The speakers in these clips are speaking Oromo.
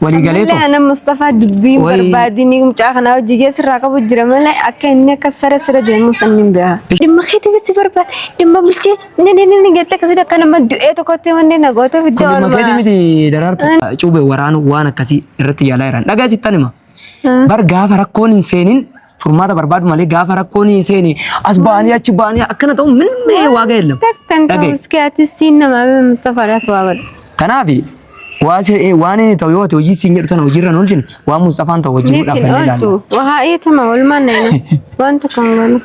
Walii galeetu. Ammallee ana Mustafaa dubbii hin Wayi. barbaadini mucaa kanaa hojii keessa irraa qabu jira malee akka inni akka sara sara deemu san hin beeka. Dhimma keetiif si barbaada dhimma bultii ni ni ni jettee akkasii akka nama du'ee tokkotti wanni na goote fidde Kun dhimma keetii oolmaa. miti daraartu. Cuubee waraanuu waan akkasii irratti yaalaa jiran. Dhagaa sittan hima. Bar gaafa rakkoon hin seenin furmaata barbaadu malee gaafa rakkoon hin seeni as ba'anii achi ba'anii akkana ta'u minni waaga hin lamu. Takkan ta'u Dhaga'i. iski ati siin namaa fi Mustafaadhaas waa godhu. Kanaaf waan inni ta'u yoo ta'e hojii siin jedhu tana hojiirra hin oolchine waan Mustafaan ta'u wajjin Ni godhaaf sin kan ilaallu. oolchu. Wahaa eetama oolmaan nayina. Waan tokko hin goone.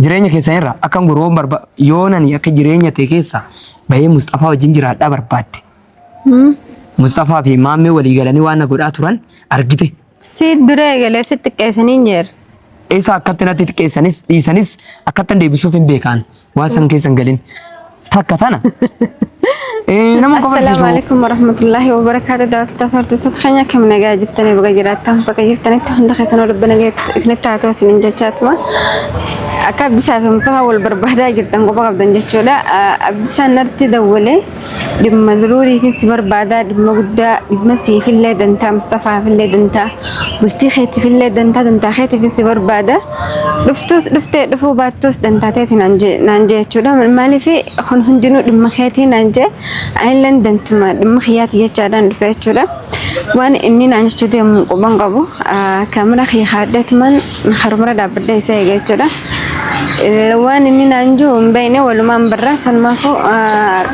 Jireenya keessan irraa akkan gurguruu barba yoo nani akka jireenya ta'e keessa bahee Mustafaa wajjin jiraadhaa barbaadde. Mustafaa fi maammee walii galanii waan na godhaa turan argite. Si dura eegalee si xiqqeessanii hin jeerre. Isa akkatti natti xiqqeessanis dhiisanis akkattan deebisuuf hin beekaan waan san keessa hin galin. Takka tana. Nama Assalaamu kofalchiisu. alaikum warahmatullahi wabarakaatu. Daawwattoota hordoftoota keenya akkam nagaa jirtanii baga jiraattan bakka jirtanitti hunda keessanuu rabbi nagaa isinitti haa ta'u isiniin jechaatuma. Akka Abdisaa fi Mustafaa wal barbaadaa jirtan qofa qabdan jechuudha. Abdisaan natti dawwalee Dhimma duruuriifin si barbaada, dhimma guddaa, dhimma siifillee dantaa, Mustafaafillee dantaa, bultii keetiifillee dantaa, dantaa keetiifin si barbaada. Dhuftuus dhuftee dhufuu baattuus dantaa teeti naan jee naan jee jechuudha. Maaliif kun hundinuu dhimma keetii naan jee anilleen dantuma dhimma kiyyaati jechaadhaan dhufe jechuudha. Waan inni naan jechuu deemu quban qabu. Kaamera kiyya kaadheetumaan harumara dhaabbadhee isa eega jechuudha. Waan inni naan jiru hin beekne walumaan barra sanumaafuu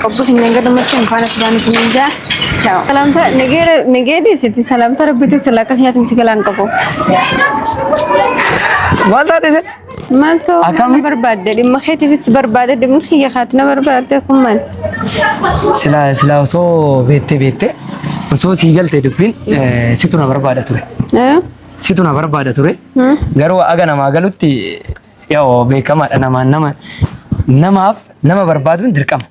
qophii keenya hanga dhumatti hin faana turaan isiniin jaa. Chaaw. Salaamta nagee dhiisiti salaamta rabbitu sila akka kiyyaatiin si galaan qabu. Maal taate isin? Maaltu Akkami? na barbaadde dhimma keetiifis barbaadde dhimmi kiyya kaati na barbaadde kun maal? Sila sila osoo beettee beettee osoo sii galte dubbiin situ na barbaada ture. Situ na barbaada ture. Garuu aga namaa galutti yoo beekamaadha namaan nama namaaf nama barbaaduun dirqama.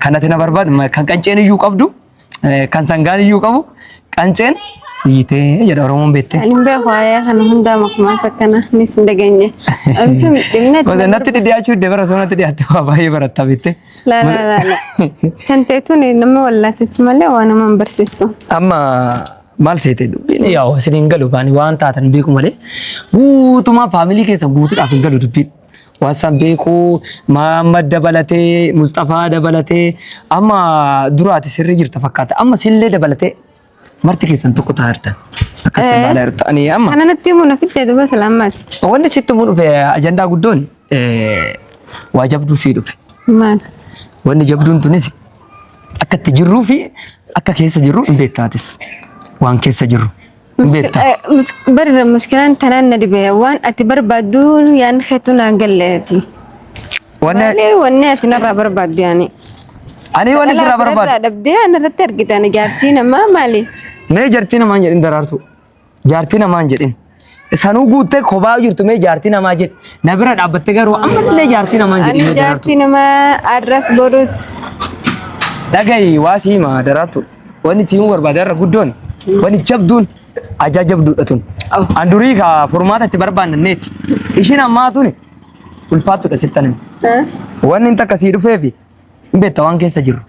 Kan ati na barbaadu kan qanceen iyyuu qabdu kan sangaan iyyuu qabu qanceen hiitee jedha Oromoon beektee. Ani hin beeku waa'ee kana hundaa maqmaas akkana nis hin dhageenye. Dhimna Osoo natti dhidhiyaachuu didde bara osoo natti dhiyaatte waa baay'ee baratta beektee. La la la la. Tanteetuun nama wallaatichi malee waa nama hin barsiistu. Amma maal seete dubbiin yaa'u isin hin galu baani waan taatan beeku malee guutumaa faamilii keessa guutuudhaaf hin galu dubbiin. Waan san beeku Mahammad dabalatee Musxafaa dabalatee amma duraati sirrii jirta fakkaata amma sillee dabalatee marti keessan tokko ta'aa jirtan. Akkas ilaalaa jirtu ani amma. Kana natti himuu na fiddee duba salaammaati. Wanni sitti himuu dhufe ajandaa guddoon waa jabduu sii dhufe. Maal? Wanni jabduun tunis akka itti jirruu fi akka keessa jirru hin beektaatis. Waan keessa jirru hin beekta. Barra muskilaan tanaan na dhibe waan ati barbaaddu yaadni keetu naan galleeti. Wanni Maali wanni ati narraa barbaaddu yaani. ani wanni sirraa barbaadu. Irraa dhabdee ana irratti argite ani jaartii namaa maali? Mee jartii namaan jedhin daraartu. Jaartii namaan jedhin. Sanuu guuttee kophaa jirtu mee jaartii namaa jedhi. Na bira dhaabbattee garuu ammallee jaartii namaan jedhin Ani mee daraartu. jaartii namaa arras borus Dhagahi waa sii hima daraartu. Wanni sii himuu barbaade irra guddoon wanni jabduun ajaa jabduudha tun. An durii ka furmaata itti barbaannanneeti. Ishiin ammaa tuni ulfaattudha sittan hima. Wanni inni takka sii dhufeefi hin beekta waan keessa jirru.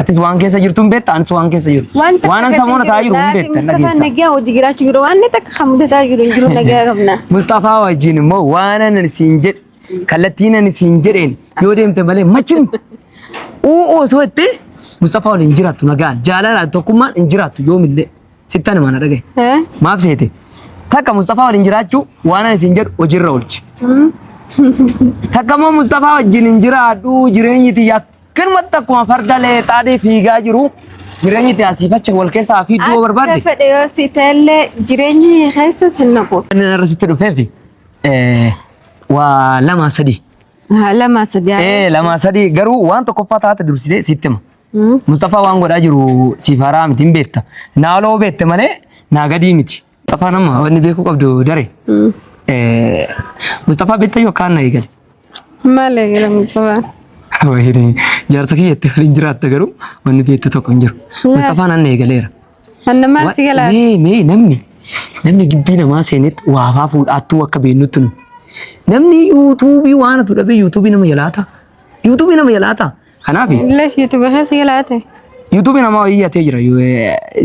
Atis waan keessa jirtu hin beekta anis waan keessa jiru. Waan takka Waan an samoona ta'aa jiru hin beekta hin Mustafa dhageessa. nagaa hojii jiraachuu jiru waan takka kan mudataa jiru hin jiru nagaa qabna. Mustafaa wajjin immoo waan ani siin jedhe kallattiin ani siin jedheen yoo deemte malee machim uu osoo jettee Mustafaa waliin hin jiraattu nagaan jaalalaan tokkummaan hin jiraattu yoomillee sittan hima na dhagaye. Eh? Maaf seete takka Mustafaa waliin jiraachuu waan ani siin jedhu hojiirra oolchi. Takka immoo Mustafaa wajjin hin jiraadhu jireenyi tiyya akkanumatti akkuma farda leexaadhee fiigaa jiru jireenyi tiyya asiif achi wal keessaa fiiguu yoo Akka barbaadde. fedhe yoo si ta'ellee jireenyi keessa sin naqu. Inni irra sitti dhufeefi waa lama sadii. Haa, lama sadii. Lama sadii garuu waan tokkoffaa taate dursitee sitti hima. Mustafaa waan godhaa jiru siif haaraa miti hin beekta. Naa oloo beekte malee naa gadii miti. Mustafaa nama wanni beekuu qabdu dare. Mustafaa beekta yoo kaan na eegale. Maal eegale Mustafaa? Wayine jaarsa kiyya itti waliin jiraatta garuu wanni beektu tokko hin jiru. Mustafaan anna eegaleera. Anna maal si galaa? Mee mee namni namni gibbii namaa seenetti waa faa fuudhaattuu akka beeknutti nu. Namni yuutuubii waan atu dhabee yuutuubii nama jalaa ta'a. Yuutuubii nama jalaa ta'a. Kanaaf Illees yuutuubii keessa galaa ta'e. Yuutuubii namaa wayii hatee jira.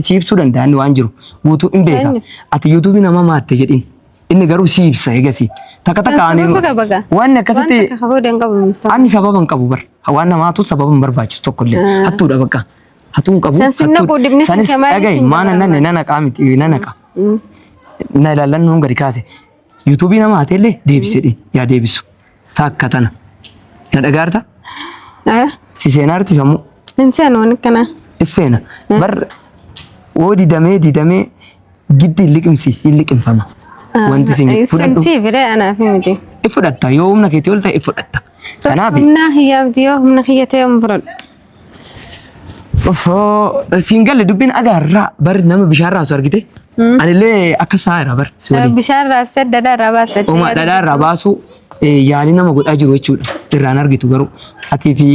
Si ibsuu danda'a inni waan jiru. Guutuu hin beeka. Eenyu? Ati yuutuubii namaa maatte jedhin. Inni garuu si ibsa egasii. Takka takka San ani sababa qaba gaa. wanni Waan akkasitti takka kaboo hin qabu Mustafaa. ani sababa hin qabu bar. Waan namaatu sababa hin barbaachisu tokkollee. Hattuudha bakka. Hatuu hin qabu. San sin hattuudha. naquu dibni Sanis kan maaliif dhagahi sin maana dabarama? nanne na naqaa miti na naqa. Na ilaallannoon gadi kaase. Yuutuubii nama hateellee deebisee yaa deebisu. Takka tana. Na dhagaarta? Si seenaarti sammuu. Hin seenu waan akkanaa. Seena. Bar woo didamee didamee giddi hin liqimsi hin liqimfama. Wanti isin fudhadhu. San siif ree anaaf miti. I fudhatta yoo humna keetii ol ta'e i fudhatta. Kanaaf Humna kiyyaa miti yoo humna kiyya ta'e hin fudhadhu. Ofoo siin galle dubbiin agaarraa bar nama bishaan raasu argite. Anillee akka saayira bar si waliin. Bishaan raasee dhadhaa irraa baasee. Oma dhadhaa irraa baasuu yaalii nama godhaa jiru jechuudha. Irraan argitu garuu. Atii fi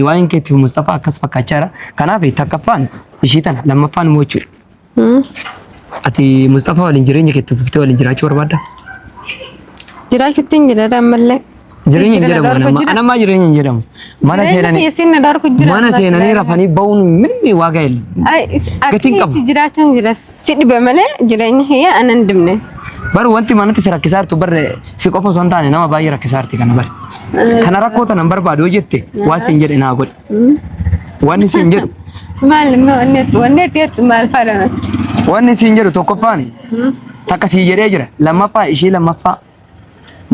waa'een keetii fi Mustafaa akkas fakkaachaa jira. Kanaaf takkaffaan ishii tana lammaffaan immoo jechuudha. Ati Mustafaa waliin jireenya keetti fuftee waliin jiraachuu barbaadda? Jiraachuutti hin jira ammallee. Jireenya hin jedhamu anammaa anammaa jireenya hin jedhamu. Mana Jireenya seenanii keessi na dhorku jira. mana seenanii rafanii ba'uun mirmi waaqa hin. Gatiin qabu. Akka jiraachuun jira si dhibe malee jireenya kiyya anan dibne. Bar wanti manatti si rakkisaa jirtu barre si qofa osoo hin taane nama baay'ee rakkisaa jirti kana bare. Kana rakkoo tana hin barbaadu yoo jette waan siin jedhe naa godhi. Wanni siin jedhu Maal immoo wanni ati wanni ati jettu maal faadhama? wanni siin jedhu tokkoffaan takka sii jedhee jira lammaffaa ishii lammaffaa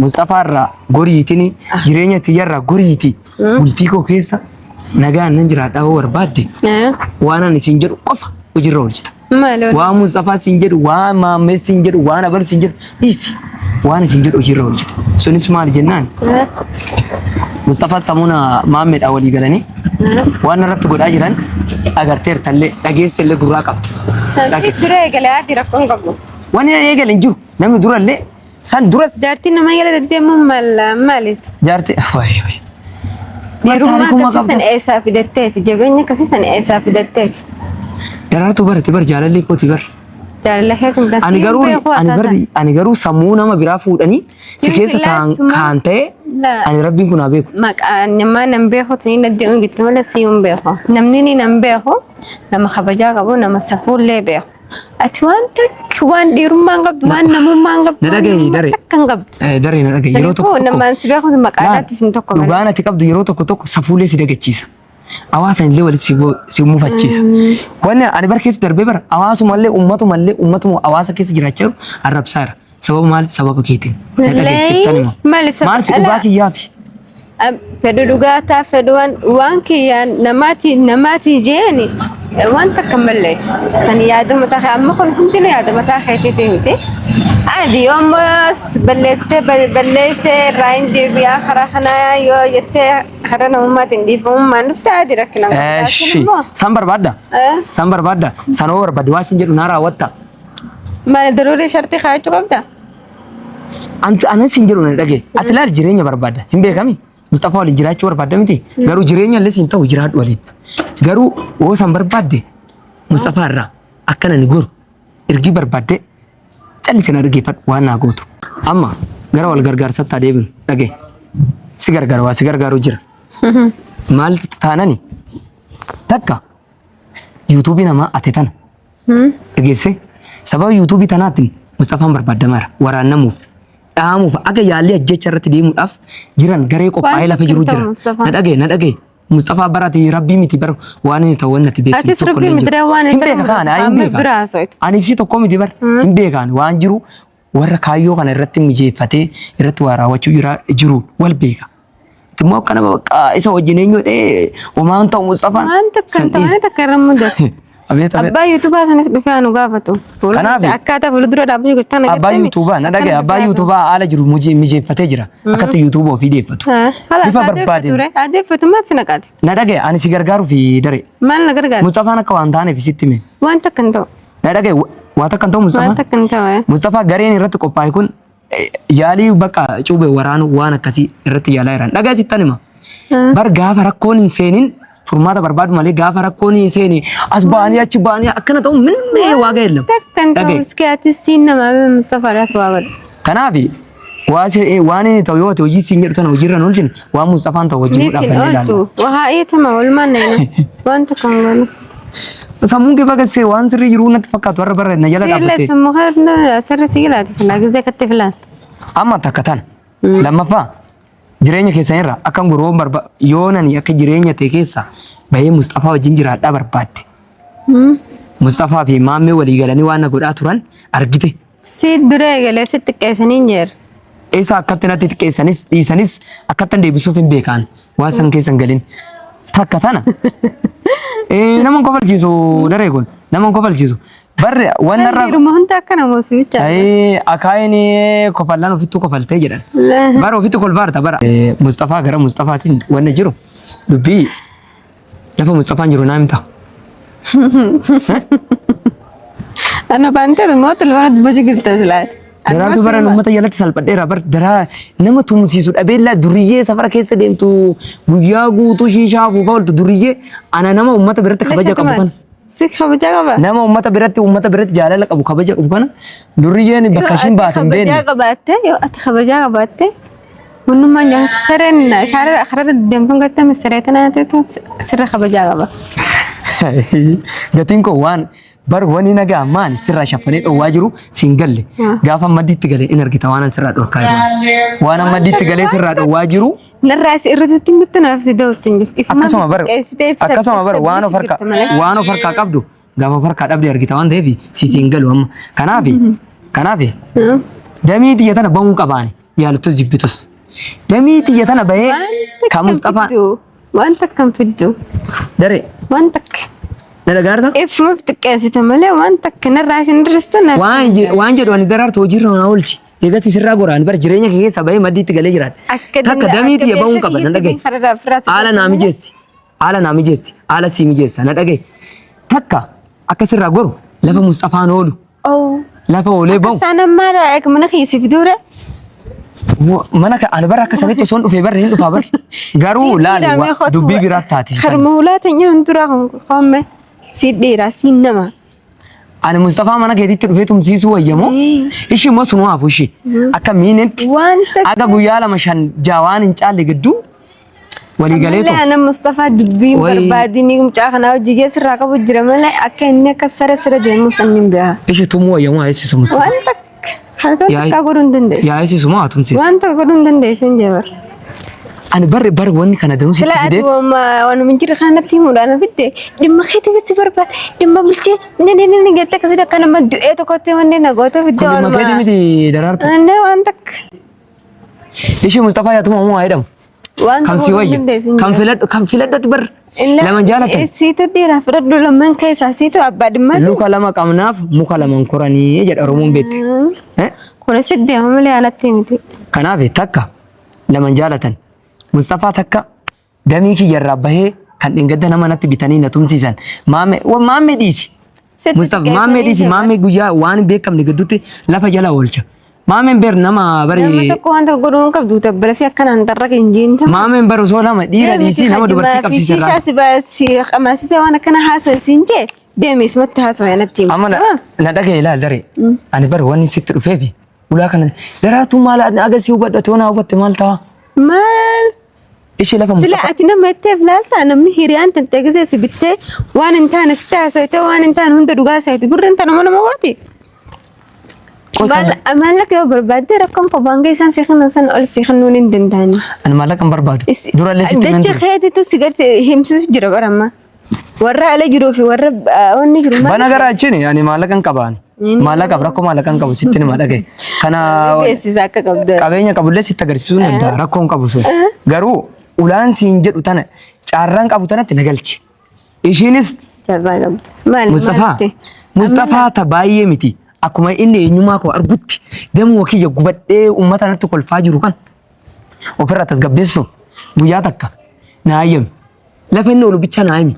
Mustafaa irraa goriitini jireenya tiyya irraa goriiti bultii koo keessa nagaan nan jiraadhaa yoo barbaadde waan ani siin jedhu qofa hojiirra oolchita. Maal oolu? Waan Mustafaa siin jedhu, waan Maammee siin jedhu, waan Abalu siin jedhu dhiisi. Waan isin jedhu hojiirra oolchita. Sunis maali jennaan Mustafaan samuuna Maammeedhaan walii galanii waan irratti godhaa jiran agarteertallee dhageessellee gurraa qabda. Santi dura eegalee haati rakkoon qabu. Wanni eegale hin jiru. Namni durallee san duras Jaartiin nama jala deddeemuun maal maaliiti? jaarti wayi wayi. Dhiirummaa Taarikuma akkasii san qabda. eessaa fidatteeti? Jabeenya akkasii san eessaa fidatteeti? Daraartuu barate bar jaalallee kooti bar. Jaalala keetu hin Ani garuu ani bar ani garuu sammuu nama biraa fuudhanii si Yoo keessa kaan laasuma- kaan ta'e Laa. ani rabbiin kun haa beeku. Maqaan namaa nan beeku tuni natti hin gittu malee si hin beeku. Namni ni nan beeku nama kabajaa qabu nama safuullee beeku. Ati waan takka waan dhiirummaa hin qabdu waan namummaa hin qabdu Na waan dhagahi namummaa daree. takka hin qabdu. Daree na dhagahi yeroo tokko Saniifuu tokko. namaan si beeku maqaadhaatti isin tokko malee. Dhugaan ati qabdu yeroo tokko tokko safuulee si dagachiisa. Hawaasa illee walitti si mufachiisa. Wanni ani bar keessa darbee bara hawaasumallee ummatumallee ummatuma hawaasa keessa jiraachaa jiru arrabsaa jira. Sababa maali? Sababa keetiin. Na dhageessiftan hima. Maali sababa? Maaliif dhugaa kiyyaafi? Fedhu dhugaataa fedhu waan waan kiyyaan namaati namaati jeeni waan takka hin balleessu. San yaada mataa kee amma kun hundinuu yaada mataa keetiiti miti. Adi yoo ammas balleessitee balleessitee irraa hin deebi'aa karaa kanaa yoo jettee karaa namummaatiin dhiifamummaan dhufte adi rakkina hin qabdu. Eshi. Laakiin immoo San barbaadda? San barbaadda? Sanoo barbaadde waan sin jedhu naa raawwatta. Maali daruurii shartii kaa'achuu qabda? Anti anan sin jedhu na dhagaye. Ati laal jireenya barbaadda. Hin beekami? Mustafa waliin jiraachuu barbaadda miti? Garuu jireenya illee siin ta'u jiraadhu waliin. Garuu yoo san barbaadde Mustafa irraa akkana ni goru. Ergii barbaadde callisi na dhaggeeffadhu waan naa gootu. Amma gara wal gargaarsatti adeemnu dhagaye. Si gargaara waa si gargaaru jira. Maal taanani? Takka yuutuubii namaa ate tana dhageesse sababa yuutuubii tanaatiin Mustafaan barbaadamaara waraannamuuf dhaamuuf akka yaalii ajjecha irratti deemuudhaaf jiran garee qophaa'ee lafa jiru jira. Na dhagaye na dhagaye Mustafaa barate rabbii miti bar waan inni ta'u wanti beektu. Atis rabbii miti ree waan hin isa beeka kaan hin amma beeka. dura haasa'etu. Ani ibsi tokko miti bar hin beekaan waan jiru warra kaayyoo kana irratti mijeeffatee irratti waa raawwachuu jiru wal beeka. Immoo akkana bakka isa wajjin eenyu jedhee homaan ta'u Mustafaan. Waan takka hin ta'u takka irra mudatu. Abeet abeet. Abbaa yuutubaa sanis dhufee anu gaafatu. Kanaaf- Akkaataa fuuldura dhaabbachuu jirtan Abbaa yuutubaa na dhagaye abbaa yuutubaa haala jiru mijeeffatee jira. Akkatti yuutuuba ofii deeffatu. Haala Bifa isaa barbaadeen. adeeffatu adeeffatu maal si naqaati? Na dhagaye ani si gargaaruu fi daree. Maal na gargaara? Mustafaan akka waan taaneef sitti hime. Waan takka hin ta'u. Na dhagaye waa takka hin ta'u Waan Mustafaan. takka hin ta'u. Mustafaa gareen irratti qophaa'e kun yaalii bakka cuube waraanuu waan akkasii irratti yaalaa jiran. Dhagaa sittan hima. Bar gaafa rakkoon hin seenin furmaata barbaadu malee gaafa rakkoon hin seeni as ba'anii achi ba'anii akkana ta'u minni waa ga'e lama. Takka hin ta'u Dhagaye. iski ati siin namaa Mustafaadhaas waa godhu. Kanaaf waan inni ta'u yoo ati hojii siin jedhu tana hojiirra hin oolchine waan Mustafaan ta'u hojii Ni godhaaf sin kan ilaalu. oolchu. Waa eetama oolmaan nayina. Waan takka hin godhu. Sammuun kee baga see waan sirrii jiruu natti fakkaatu har'a barra na jala Siillee dhaabbattee. sammuu kana sirri si laata silaa gizee akkatti filaata. Amma takka tana. Lammaffaa jireenya keessan irraa akkan gurguruu barba yoonani akka jireenya ta'e keessa bahee Mustafaa wajjin jiraadhaa barbaadde. Mustafaa fi maammee walii galanii waan na godhaa turan argite. Si dura eegalee si xiqqeessanii hin jeerre. Isa akkatti natti xiqqeessanis dhiisanis akkattan deebisuuf hin beekaan waan san keessa hin galin. Takka tana. Nama hin kofalchiisu daree kun nama hin kofalchiisu. Barre waan narraa Yeruma hunda akka nama si bicha. Akaayini kofallaan ofittuu kofaltee jedhan. Bara ofitti kolfaarta bara. Mustafaa gara Mustafaatiin wanna jiru dubbii lafa Mustafaan jiru naa himta. Ana baantee immoo telefoona dubbachuu jirta silaa. Daraartuu bara uummata jalatti salphadheera bar daraa nama tumsiisu dhabeellaa duriyyee safara keessa deemtu guyyaa guutuu shiishaa afuufaa ooltu duriyyee ana nama uummata biratti kabaja qabu kana. Si kabaja qaba. Nama uummata biratti jaalala qabu kabaja qabu kana duriyyeen bakka ishiin baate hin beekne. Kabajaa qabaatte yoo ati kabajaa qabaatte Hundummaan jaalatti sareen shaara kararra deemtuun gartee saree tana ta'etu sirra kabajaa qaba. Gatiin koo waan bar wani nagaa maali sirraa shaffanee dhowwaa jiru siin galle gaafa maddiitti galee in argita waan an sirraa dhorkaa jiru. Waan an maddiitti galee sirraa dhowwaa jiru Narraa si irratutti hin jirtu naaf si da'utti hin jirtu. Akkasuma bar waan of harkaa qabdu gaafa of harkaa dhabde argita waan ta'eef si siin galu amma. Kanaaf damii tiyya tana bahuu qabaani jaalattus jibbitus. Damii tiyya tana bahee kan Mustafaa Waan takka hin fiddu. Daree Waan takka. na dhagaarta? Ifumaaf xiqqeessite malee waan takka narraa isin dirristu naaf. Waan jedhu ani daraartu hojiirra naa oolchi. Eegas sirraa goraan bara jireenya kee keessa bahee maddiitti galee jiraadha. Takka damii tiyya bahuun qaba na dhagaye. Haala naa mijeessi. Haala naa mijeessi. Haala sii mijeessa na dhagaye. Takka akka sirraa goru lafa Mustafaan oolu. Lafa oolee bahu. Isaan ammaa eega mana keessa fiduure. Mana ani bara akka sanitti osoo hin dhufee barri hin dhufaa barri. Garuu laali dubbii biraa taati. Harma hulaa tanyaan dura homme si dhiira si nama. Ani Mustafaa mana keetitti dhufee tumsiisuu wayyamoo ishii immoo sunuu hafu ishii akka miinetti Wanta aga guyyaa 2 5 6 waan hin caalle gidduu walii galeetu. Malee ana Mustafaa dubbii Wayi. barbaadini mucaa kanaa hojii keessa irraa qabu jira malee akka inni akka sara sara deemu san hin beeka. Ishii tumuu wayyamoo haa eessisu Mustafaa. Waan takka kana takka godhuu hin dandeessu. Yaa eessisu moo haa tumsiisu? Waan takka godhuu hin dandeessu hin jee bara. Ani barri barri wanni kana danuu Sila sitti ati fidee waanuma hin jirre kana natti himuudhaan ofitti dhimma keetiif si barbaada dhimma bultee ni ni ni jettee akkasii akka nama du'ee tokkotti wanni na gootee fidde kun dhimma keetii waanuma. miti daraartu. Inni waan takka Ishii Mustafaa yaatuma moo haa jedhamu. waan Kam tokko si godhuu hin wayya? dandeessu hin Kan jee. filadhu kan filadhutti bar lama jaalatan. Siitu dhiira fudhadhu lamman keessaa siitu abbaa dhimmaati. Luka lama qabnaaf muka lama koranii jedha Oromoon beekte. Eh? Kunis sitti deema malee alatti miti. Kanaaf takka lama jaalatan. Mustafaa takka damii kiyyarraa bahee kan dheengadda nama natti bitanii na tumsiisan. Maame maammee dhiisi. Sitti Mustafa maammee dhiisi maammee guyyaa waan hin beekamne gidduutti lafa jala oolcha. Maameen ber nama Nama bari tokko waan tokko godhuu hin qabdu tabbalasii akkanaan tarra hin jiinta. maameen bar osoo lama dhiira dhiisii nama dubartii qabsiisa irraa. Shishaa si baasii qamaasisee waan akkana haasa'e siin jee deemi isumatti haasa'e natti hima. Amma na dhagaye ilaal daree. Ani bar wanni sitti dhufeefi ulaa kana daraartuu maal agasii hubadhate waan hubatte maal ta'a? Maal? Ishee lafa Sila Mustafaa. ati nama itteef laaltaa namni hiriyaan tantee gisee si bittee waan hin taane sitti haasa'ite waan hin taane hunda dhugaa haasa'ite gurri hin taane nama gooti. Qoy kana- Maallaqa yoo barbaadde rakkoon qobaan isaan si kennan san ol si kennuun hin danda'ani. Ani maallaqa hin barbaadu. Durallee sitti himan Dacha ture. keetitu si garte himsisu jira baramma. Warra ala jiruu fi warra wanni jiru maal Bana gara achiin ani maallaqa hin qabaani. Maallaqaaf rakkoo maallaqa hin qabu sitti nima dhagaye. Kana beeksisa akka qabdu. qabeenya qabullee sitti agarsiisuu hin danda'a rakkoo hin qabu sun. Garuu ulaan siin jedhu tana carraan qabu tanatti na galchi. Ishiinis Carraa qabdu. Maal Mustafaa maalitti? Mustafaa ta baay'ee miti. Akkuma inni eenyummaa koo argutti damuma kiyya gubadhee uummata natti kolfaa jiru kan ofirraa tasgabbeessuuf guyyaa takka na hayyami. Lafa inni oolu bichaa naa himi.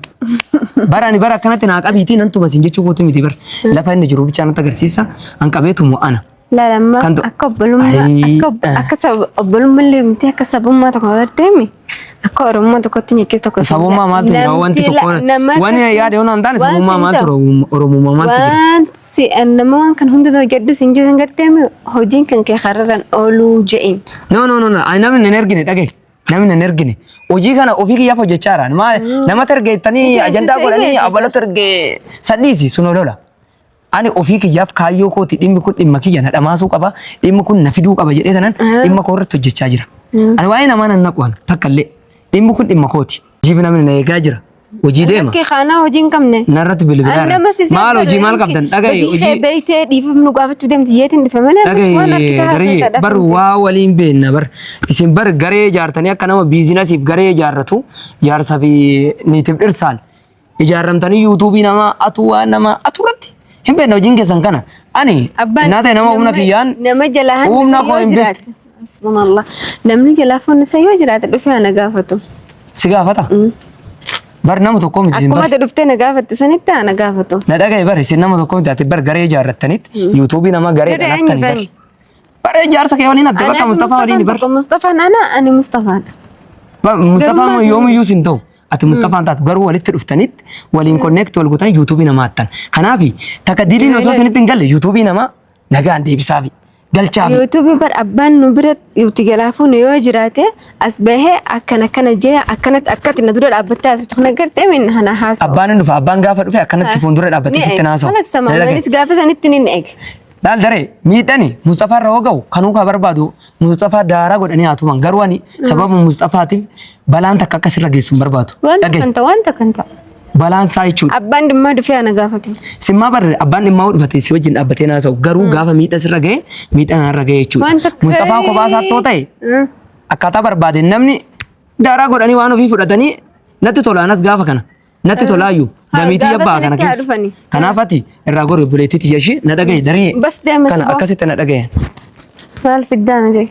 Bara ani bara akkanatti naa qabiitii nan tuma siin jechuu kootu miti bara. Lafa inni jiru bichaa natti agarsiisa. An qabeetumu ana. Laalamma Kan akka obbolummaa Ayii, akka akka saba obbolummaa illee miti akka sabummaa tokko agarteemi akka oromummaa tokkotti nyakkee tokko Sabummaa maaltu jira? Wanti tokko wanni yaade yoo hin taane sabummaa maaltu oromummaa maaltu jira? Waan si nama waan kan hunda hojjedhu siin jedhan garteemi hojiin kan kee kararran ooluu je'in. No no no no ani namni hin ergine dhagaye. Namni hin ergine. Hojii kana ofii kiyyaaf hojjechaa jira. Maal namatti ergeettanii Ni ajandaa beeksisa, ni godhanii beeksisa. abalatu ergee sadhiisi sun olola. Ani ofii kiyyaaf kaayyoo kooti dhimmi kun dhimma kiyya na dhamaasuu qaba dhimmi kun na fiduu qaba jedhee tanan dhimma koo irratti hojjechaa jira. Ani waa'ee namaa nan naqu ani takka illee dhimmi kun dhimma kooti. Hojiif namni na eegaa jira. Hojii deema. Lakkee kaanaa hojii hin qabne. Narratti bilbilaa. Ani nama si Maal hojii maal qabdan dhagaye hojii. Beeytee dhiifama nu gaafachuu deemti yeetiin dhifa malee ammas waan Dhagaye harki tahaa daree seeta bar waa waliin beenna bar isin bar garee ijaartanii akka nama biizinasiif garee ijaarratu jaarsa fi niitiif dhirsaan ijaarramtanii yuutuubii namaa atuu waan namaa atuu irratti hin beekne hojiin keessan kana ani naa ta'e nama humna kiyyaan nama jalaa humna hanga koo yoo invest jiraate subhanallah namni jalaa fuunni yoo jiraate dhufee ana gaafatu. Si gaafata bar nama tokko miti isin Akkuma bar ati dhuftee na gaafatte sanitti ana gaafatu. Na dhagaye bar isin nama tokko miti ati bar garee ijaarrattanitti yuutuubii nama garee Garee dhalattanii bar eenyu bar ijaarsa kee waliin atte bakka Mustafaa waliin bar Tokko Mustafaan ana ani Mustafaadha. Mustafaa Garummaa isin- yoomiyyuu sin ta'u. Ati Mustafaan taatu garuu walitti dhuftanitti waliin connect wal gootanii yuutuubii namaa hattan. Kanaaf takka diliin osoo isinitti hin galle yuutuubii namaa nagaan deebisaafi galchaafi. Yuutuubii bar abbaan nu bira itti galaafuu nu yoo jiraate as bahee akkana akkana jee akkanatti akkatti na dura dhaabbattee haasoftu kana gartee min hana haasa'u. Abbaan hin dhufa abbaan gaafa dhufe akkanatti si fuuldura dhaabbatee sitti naasa'u. Kanas samaamanis gaafa sanitti ni eega. Laal daree miidhani Mustafaa irra hoo ga'u kanuu kaa barbaadu Mustafaa daaraa godhanii haa tuman garuu ani sababa Mustafaatiif balaan takka akka sirra geessu hin barbaadu. Wanta Dhagahi kan ta'u wanta kan ta'u. balaan isaa jechuudha. Abbaan dhimmaa dhufee ana gaafatu. Simmaa barre abbaan dhimmaa hoo dhufate si wajjin dhaabbatee naasa'u garuu gaafa miidha sirra ga'e miidha narra ga'e jechuudha. Wanta Mustafaa kophaa isaa too ta'e akkaataa barbaade namni daaraa godhanii waan ofii fudhatanii natti tola anas gaafa kana. Natti tolaayyuu Haa, damiitii gaafa abbaa kana sanitti haa keessa. dhufani. Kanaaf ati irraa gori obboleettii tiyya ishii na dhagaye darii. Bas deematti Kana boo. akkasitti na dhagaye. Maal fiddaa miti.